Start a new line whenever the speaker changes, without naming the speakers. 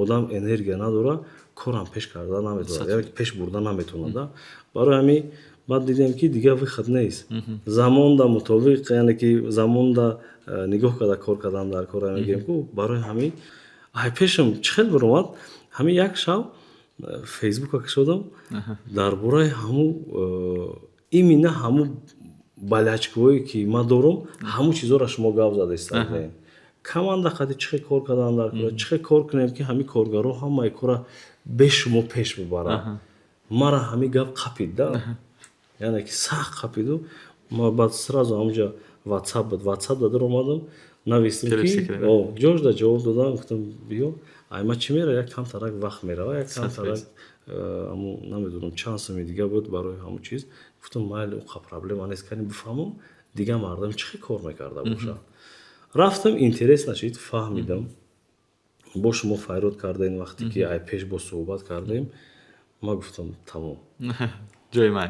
Одам энергия надора, корам пеш карда наметавонад, яъне пеш бурда наметавонад. Барои ҳамин баъд дидем, ки дигар выход нест. Замонда мутобиқ, яъне ки замонда нигоҳ карда кор кардан дар кора мегӯем ку. Барои ҳамин ай пешам чӣ хел биромад, ҳамин як шаб Фейсбука кушодам, дар бораи ҳамун именно ҳамун болячка ҳое, ки ман дорам, ҳамун чизҳоро шумо гап зада истодаем. Команда қади чӣ хел кор кардан дар кора, чӣ хел кор кунем, ки ҳамин коргарҳо ҳамаи кора бе шумо пеш бибаранд. Мара ҳамин гап қапид да, яъне ки сахт қапиду ма баъд сразу ҳамунҷа Ватсап буд, Ватсап да даромадам, навистам, ки ҷош да ҷавоб додам, гуфтам: «Биё, ай ма чӣ мера, як камтарак вақт мерава, як камтарак ҳамун намедонам чанд суми дига буд барои ҳамун чиз». Гуфтам: «Майли, уқа проблема нест, кани бифаҳмам, дигар мардам чӣ хел кор мекарда бошад». Рафтам, интерес нашид, фаҳмидам. Бо шумо файрод кардем, вақте ки ай пеш бо суҳбат кардем, ма гуфтам: «Тамом».
Ҷои ман.